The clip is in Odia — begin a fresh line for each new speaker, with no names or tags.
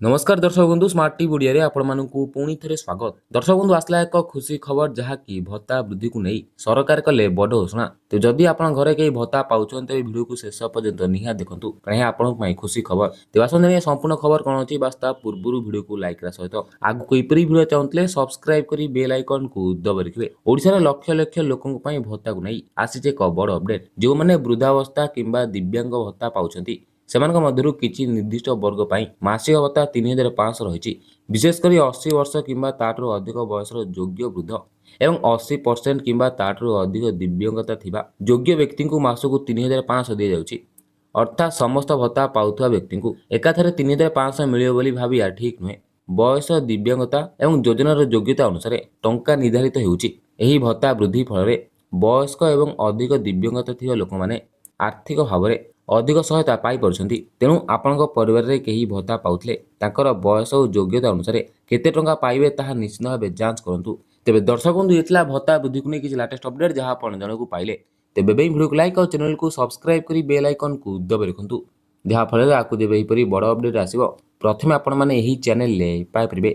ନମସ୍କାର ଦର୍ଶକ ବନ୍ଧୁ, ସ୍ମାର୍ଟ ଟିଭି ଓଡ଼ିଆରେ ଆପଣମାନଙ୍କୁ ପୁଣି ଥରେ ସ୍ୱାଗତ। ଦର୍ଶକ ବନ୍ଧୁ, ଆସିଲା ଏକ ଖୁସି ଖବର, ଯାହାକି ଭତ୍ତା ବୃଦ୍ଧିକୁ ନେଇ ସରକାର କଲେ ବଡ଼ ଘୋଷଣା। ତ ଯଦି ଆପଣ ଘରେ କେହି ଭତ୍ତା ପାଉଛନ୍ତି, ତେବେ ଭିଡ଼ିଓକୁ ଶେଷ ପର୍ଯ୍ୟନ୍ତ ନିହାତି ଦେଖନ୍ତୁ, କାରଣ ଏହା ଆପଣଙ୍କ ପାଇଁ ଖୁସି ଖବର। ତେବେ ଆସନ୍ତୁ ଜାଣିବା ସମ୍ପୂର୍ଣ୍ଣ ଖବର କ'ଣ ଅଛି। ବାସ୍ ତା ପୂର୍ବରୁ ଭିଡ଼ିଓକୁ ଲାଇକ୍ କରିବା ସହିତ ଆଗକୁ ଏପରି ଭିଡ଼ିଓ ଚାହୁଁଥିଲେ ସବସ୍କ୍ରାଇବ୍ କରି ବେଲ୍ ଆଇକନ୍କୁ ଦବାଇ ରଖିବେ। ଓଡ଼ିଶାର ଲକ୍ଷ ଲକ୍ଷ ଲୋକଙ୍କ ପାଇଁ ଭତ୍ତାକୁ ନେଇ ଆସିଛି ଏକ ବଡ଼ ଅପଡେଟ୍। ଯେଉଁମାନେ ବୃଦ୍ଧାବସ୍ଥା କିମ୍ବା ଦିବ୍ୟାଙ୍ଗ ଭତ୍ତା ପାଉଛନ୍ତି, ସେମାନଙ୍କ ମଧ୍ୟରୁ କିଛି ନିର୍ଦ୍ଦିଷ୍ଟ ବର୍ଗ ପାଇଁ ମାସିକ ଭତ୍ତା 3500 ରହିଛି। ବିଶେଷ କରି 80 ବର୍ଷ କିମ୍ବା ତାଠାରୁ ଅଧିକ ବୟସର ଯୋଗ୍ୟ ବୃଦ୍ଧ ଏବଂ 80% କିମ୍ବା ତାଠାରୁ ଅଧିକ ଦିବ୍ୟାଙ୍ଗତା ଥିବା ଯୋଗ୍ୟ ବ୍ୟକ୍ତିଙ୍କୁ ମାସକୁ 3500 ଦିଆଯାଉଛି। ଅର୍ଥାତ୍ ସମସ୍ତ ଭତ୍ତା ପାଉଥିବା ବ୍ୟକ୍ତିଙ୍କୁ ଏକାଥରେ 3500 ମିଳିବ ବୋଲି ଭାବିବା ଠିକ୍ ନୁହେଁ। ବୟସ, ଦିବ୍ୟାଙ୍ଗତା ଏବଂ ଯୋଜନାର ଯୋଗ୍ୟତା ଅନୁସାରେ ଟଙ୍କା ନିର୍ଦ୍ଧାରିତ ହେଉଛି। ଏହି ଭତ୍ତା ବୃଦ୍ଧି ଫଳରେ ବୟସ୍କ ଏବଂ ଅଧିକ ଦିବ୍ୟାଙ୍ଗତା ଥିବା ଲୋକମାନେ ଆର୍ଥିକ ଭାବରେ ଅଧିକ ସହାୟତା ପାଇପାରୁଛନ୍ତି। ତେଣୁ ଆପଣଙ୍କ ପରିବାରରେ କେହି ଭତ୍ତା ପାଉଥିଲେ ତାଙ୍କର ବୟସ ଓ ଯୋଗ୍ୟତା ଅନୁସାରେ କେତେ ଟଙ୍କା ପାଇବେ, ତାହା ନିଶ୍ଚିତ ଭାବେ ଯାଞ୍ଚ କରନ୍ତୁ। ତେବେ ଦର୍ଶକ ବନ୍ଧୁ, ଏ ଥିଲା ଭତ୍ତା ବୃଦ୍ଧିକୁ ନେଇ କିଛି ଲାଟେଷ୍ଟ ଅପଡେଟ୍, ଯାହା ଆପଣ ଜାଣିବାକୁ ପାଇଲେ। ତେବେ ଏବେ ଭିଡ଼ିଓକୁ ଲାଇକ୍ ଆଉ ଚ୍ୟାନେଲକୁ ସବସ୍କ୍ରାଇବ୍ କରି ବେଲ୍ ଆଇକନ୍କୁ ଦବାଇ ରଖନ୍ତୁ, ଯାହାଫଳରେ ଆଗକୁ ଯେବେ ଏହିପରି ବଡ଼ ଅପଡେଟ୍ ଆସିବ, ପ୍ରଥମେ ଆପଣମାନେ ଏହି ଚ୍ୟାନେଲରେ ପାଇପାରିବେ।